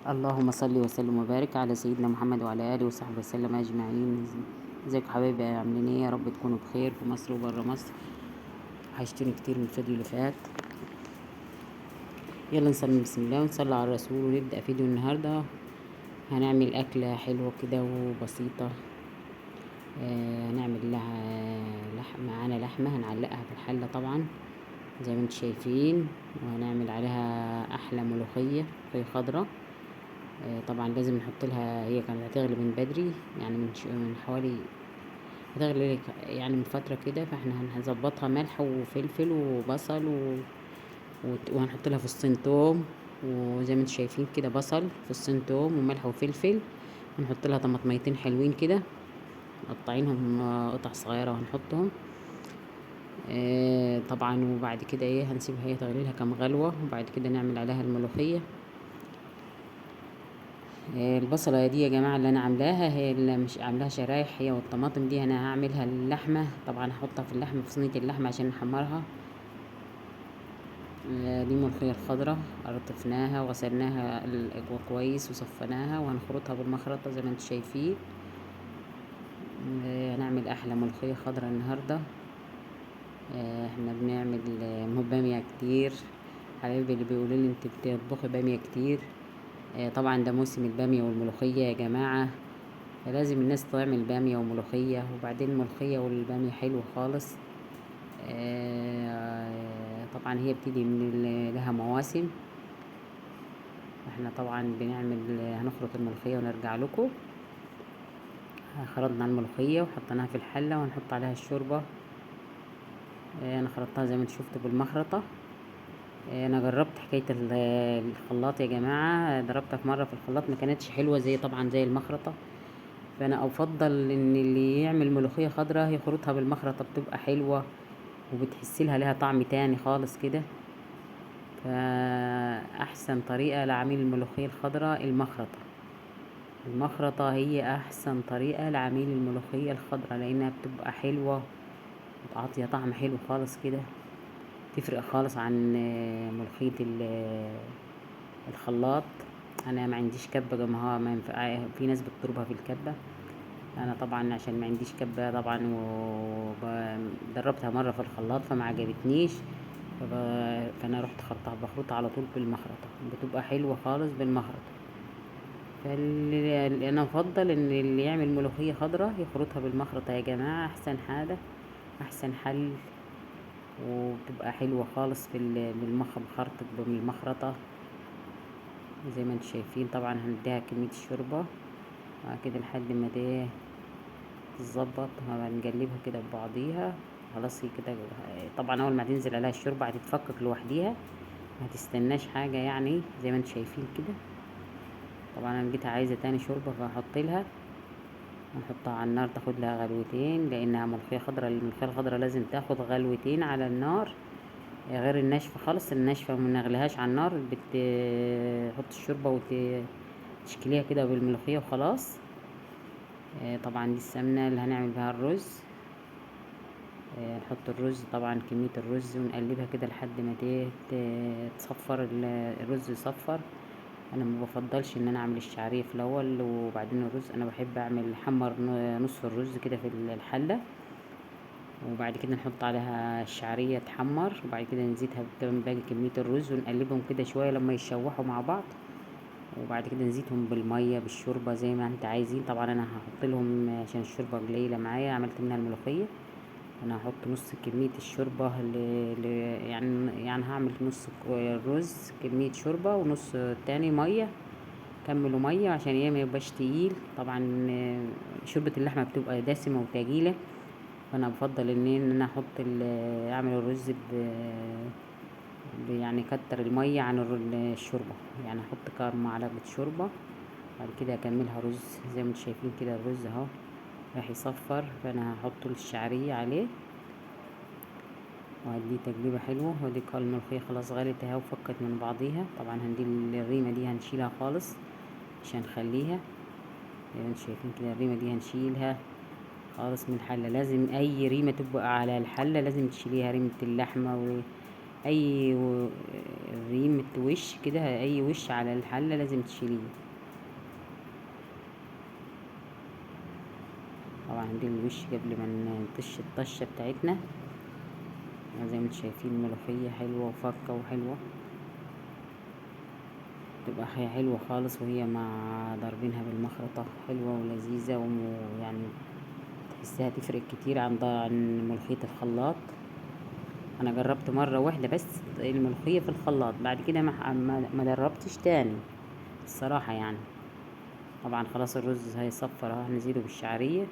اللهم صل وسلم وبارك على سيدنا محمد وعلى اله وصحبه وسلم اجمعين. ازيكم حبايبي، عاملين ايه؟ يا رب تكونوا بخير في مصر وبره مصر. وحشتوني كتير من الفيديو اللي فات. يلا نسمي بسم الله ونصلي على الرسول ونبدا فيديو النهارده. هنعمل اكله حلوة كده وبسيطة. هنعمل لها لحمه، معانا لحمه هنعلقها في الحلة طبعا زي ما انتم شايفين، وهنعمل عليها احلى ملوخية خضراء. طبعا لازم نحط لها، هي كانت هتغلي من بدري، يعني من حوالي هتغلي يعني من فترة كده، فاحنا هنظبطها ملح وفلفل وبصل وهنحط لها فصين توم، وزي ما انتم شايفين كده بصل فصين توم وملح وفلفل. هنحط لها طماطميتين حلوين كده مقطعينهم قطع صغيرة وهنحطهم. طبعا وبعد كده ايه، هنسيبها هي تغلي لها كام غلوه، وبعد كده نعمل عليها الملوخية. البصله دي يا جماعة اللي انا عاملاها، هي اللي مش عاملاها شرايح، هي والطماطم دي انا هعملها اللحمة. طبعا هحطها في اللحمة، في صينية اللحمة عشان نحمرها. دي الملوخية الخضراء، قرطفناها وغسلناها كويس وصفيناها، وهنخرطها بالمخرطه زي ما انتم شايفين. هنعمل احلى ملوخية خضراء النهارده. احنا بنعمل باميه كتير، حبايبي اللي بيقولوا لي انت بتطبخي باميه كتير. طبعا ده موسم الباميه والملوخيه يا جماعة، فلازم الناس تعمل باميه وملوخيه. وبعدين الملوخية والباميه حلوة خالص. طبعا هي بتيجي من لها مواسم. احنا طبعا هنخرط الملوخية ونرجع لكم. خرطنا الملوخية وحطيناها في الحلة وهنحط عليها الشوربة. انا خرطتها زي ما انتم شفتوا بالمخرطه. انا جربت حكاية الخلاط يا جماعة، ضربتها في مرة في الخلاط ما كانتش حلوة زي طبعا زي المخرطه. فانا افضل ان اللي يعمل ملوخية خضراء يخرطها بالمخرطه، بتبقى حلوة وبتحسي لها طعم تاني خالص كده. فاحسن طريقه لعميل الملوخية الخضراء المخرطه. المخرطه هي احسن طريقه لعميل الملوخية الخضراء، لانها بتبقى حلوة وعاطيه طعم حلو خالص كده، تفرق خالص عن ملوخية الخلاط. انا ما عنديش كبه جماعة، ما ينفع، في ناس بتضربها في الكبه، انا طبعا عشان ما عنديش كبه طبعا ودربتها مرة في الخلاط فما عجبتنيش، فانا رحت خرطها، بخرطها على طول بالمخرطه، بتبقى حلوة خالص بالمخرطه. فاللي انا افضل ان اللي يعمل ملوخية خضراء يخرطها بالمخرطه يا جماعة، احسن حاجة، احسن حل، وبتبقى حلوة خالص في بالمخرطه بالمخرطه زي ما انتم شايفين. طبعا هنديها كمية الشوربة بعد كده لحد ما تتظبط، هنقلبها كده ببعضيها خلاص هي كده. طبعا اول ما تنزل عليها الشوربة هتتفكك لوحديها، ما تستناش حاجة يعني زي ما انتم شايفين كده. طبعا انا جيت عايزه تاني شوربة فهحط لها، هنحطها على النار تاخد لها غلوتين، لانها ملوخية خضراء. الملوخية الخضراء لازم تاخد غلوتين على النار، غير الناشفه خالص. الناشفه ما نغليهاش على النار، بتحط الشوربة وتشكليها كده بالملوخيه وخلاص. طبعا دي السمنة اللي هنعمل بها الرز. نحط الرز طبعا كمية الرز ونقلبها كده لحد ما تصفر الرز يصفر. انا ما بفضلش ان انا اعمل الشعرية في الاول وبعدين الرز، انا بحب اعمل حمر نص الرز كده في الحلة، وبعد كده نحط عليها الشعرية تحمر، وبعد كده نزيدها باقي كمية الرز ونقلبهم كده شوية لما يتشوحوا مع بعض، وبعد كده نزيدهم بالمية بالشوربه زي ما انت عايزين. طبعا انا هحط لهم عشان الشوربة قليله معايا، عملت منها الملوخية، انا هحط نص كمية الشوربة يعني هعمل نص الرز كمية شوربة ونص التاني مية، كملوا مية عشان ايه ما يبقاش تقيل. طبعا شوربة اللحمة بتبقى دسمة وتقيله، فانا بفضل ان انا احط اعمل الرز يعني كتر المية عن الشوربة، يعني احط كام معلقه شوربة بعد كده اكملها رز زي ما انتم شايفين كده. الرز اهو راح يصفر، فانا هحط الشعرية عليه وهديه تقليبه حلوة. ودي الملوخية خلاص غلت اهي وفكت من بعضيها. طبعا هندي الريمه دي هنشيلها خالص مش هنخليها، زي ما انتم شايفين كده الريمه دي هنشيلها خالص من الحلة. لازم اي ريمه تبقى على الحلة لازم تشيليها، ريمه اللحمة اي ريمة وش كده، اي وش على الحلة لازم تشيليه. طبعا دي الوش قبل ما نطش الطشة بتاعتنا. زي ما انتم شايفين الملوخية حلوة وفكة وحلوة، تبقى حلوة خالص وهي مع ضاربينها بالمخرطة، حلوة ولذيذة، ويعني تحسها تفرق كتير عن ملوخية الخلاط. انا جربت مرة واحدة بس الملوخية في الخلاط، بعد كده ما جربتش تاني الصراحة يعني. طبعا خلاص الرز هيصفر اهو، هنزيده بالشعرية.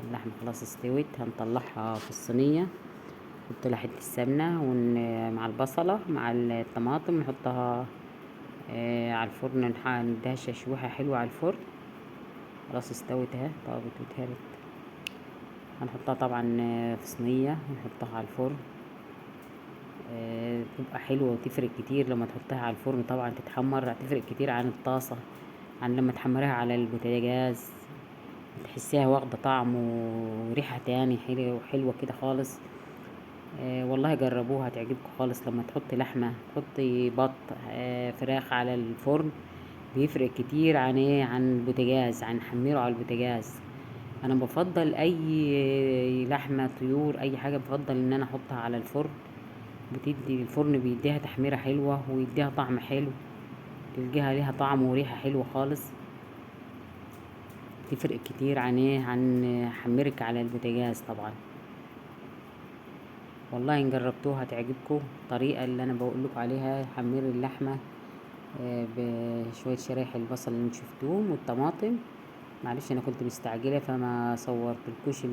اللحمة خلاص استوت، هنطلعها في الصينية، نحط لها حتة السمنة مع البصلة مع الطماطم، نحطها على الفرن، نديها ششوحة حلوة على الفرن. خلاص استوت اهي، طابت واتهرت. هنحطها طبعا في صينية ونحطها على الفرن، تبقى حلوة وتفرق كتير لما تحطها على الفرن. طبعا تتحمر، هتفرق كتير عن الطاسة، عن لما تحمريها على البوتاجاز، تحسيها واخدة طعم وريحة تاني حلوة كده خالص. والله جربوها هتعجبكم خالص. لما تحطي لحمة، تحطي بط، فراخ على الفرن، بيفرق كتير عن ايه، عن البوتاجاز، عن حميره على البوتاجاز. انا بفضل اي لحمة، طيور، اي حاجة، بفضل ان انا احطها على الفرن، بتدي الفرن بيديها تحميرة حلوة ويديها طعم حلو، تلقيها ليها طعم وريحة حلوة خالص. تفرق كتير عن ايه، عن حمرك على البوتاجاز طبعا. والله ان جربتوها هتعجبكم الطريقة اللي انا بقول لكم عليها، حمير اللحمة، بشوية شرايح البصل اللي انتوا شفتوهم والطماطم. معلش انا كنت مستعجلة فما صورتلكوش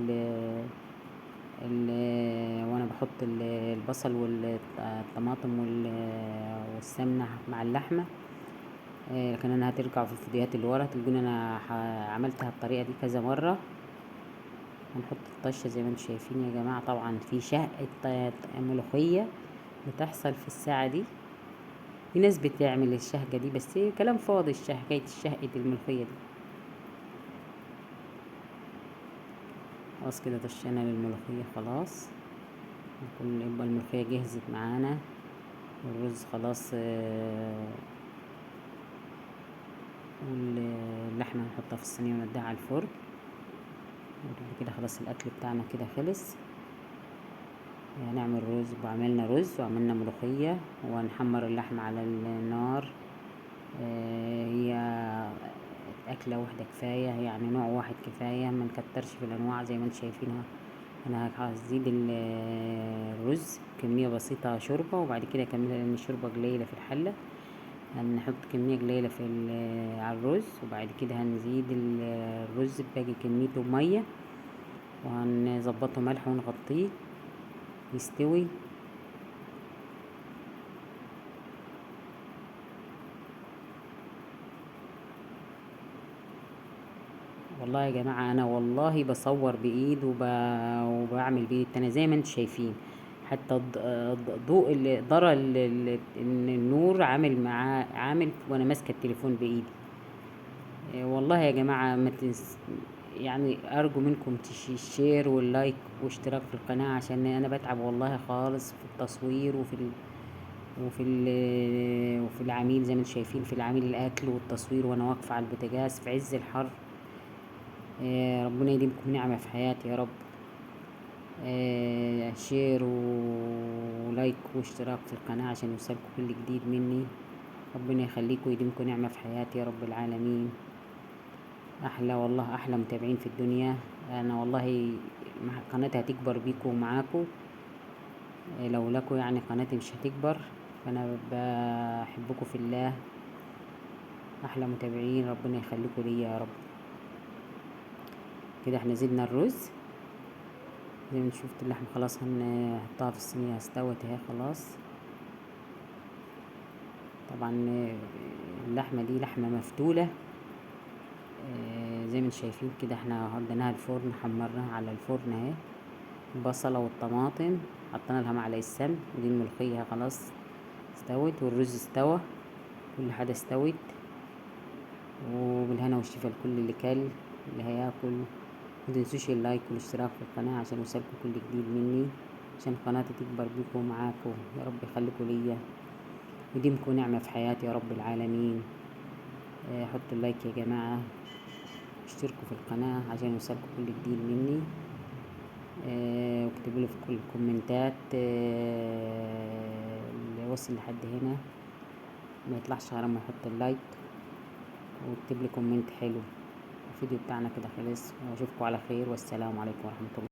وانا بحط البصل والطماطم والسمنة مع اللحمة، لكن انا هترجعوا في الفيديوهات اللي ورا تلقوني انا عملتها الطريقة دي كذا مرة. هنحط الطشة زي ما انتم شايفين يا جماعة. طبعا في شهقة ملوخية بتحصل في الساعة دي، في ناس بتعمل الشهقة دي بس كلام فاضي، حكاية الشهقة الملوخية دي. خلاص كده طشينا للملوخية، خلاص يبقى الملوخية جهزت معانا، والرز خلاص، واللحمة هنحطها في الصينية ونديها على الفرن. وتبقى كده خلاص الأكل بتاعنا كده خلص. هنعمل رز، وعملنا رز وعملنا ملوخية، وهنحمر اللحمة على النار. هي أكلة واحدة كفاية، يعني نوع واحد كفاية، ما نكترش في الأنواع زي ما انتم شايفينها. أنا هزيد الرز كمية بسيطة شوربة، وبعد كده أكملها لأن الشوربة قليلة في الحلة. هنحط كمية قليلة على الرز، وبعد كده هنزيد الرز بباقي كميته مية، وهنظبطه ملح ونغطيه يستوي. والله يا جماعة أنا والله بصور بإيد وبعمل بإيد التانية زي ما انتم شايفين، حتى ضوء درى النور عامل معاه، عامل وأنا ماسكة التليفون بإيدي. والله يا جماعة ما تنس، أرجو منكم الشير واللايك واشتراك في القناة، عشان أنا بتعب والله خالص في التصوير وفي العميل زي ما انتم شايفين، في العميل الأكل والتصوير وأنا واقفة على البوتاجاز في عز الحر. ربنا يديمكم نعمة في حياتي يا رب. شير ولايك واشتراك في القناة عشان يوصلكم كل جديد مني. ربنا يخليكم ويديمكم نعمة في حياتي يا رب العالمين. أحلى والله، أحلى متابعين في الدنيا. أنا والله قناتي هتكبر بيكم ومعاكم، لولاكم قناتي مش هتكبر. فأنا بحبكم في الله، أحلى متابعين، ربنا يخليكم ليا يا رب. كده احنا زدنا الرز زي ما شفت، اللحمة خلاص هنحطها في الصينية، استوت اهي خلاص. طبعا اللحمة دي لحمة مفتولة، زي ما انتم شايفين كده احنا وديناها الفرن، حمرناها على الفرن اهي، البصلة والطماطم حطينا لها معلقة السمن، ودي الملوخية خلاص استوت والرز استوى، كل حاجة استوت. وبالهنا والشفا لكل اللي كل اللي هياكل. متنسوش ال like والاشتراك في القناة عشان يوصلكوا كل جديد مني، عشان قناتي تكبر بيكم ومعاكم. يا رب يخليكوا ليا ويديمكوا نعمة في حياتي يا رب العالمين. حطوا ال like يا جماعة، اشتركوا في القناة عشان يوصلكوا كل جديد مني، واكتبوا لي في كل الكومنتات. اللي وصل لحد هنا ما يطلعش غير اما يحط ال like ويكتب لي comment حلو. الفيديو بتاعنا كده خلص، واشوفكم على خير، والسلام عليكم ورحمة الله.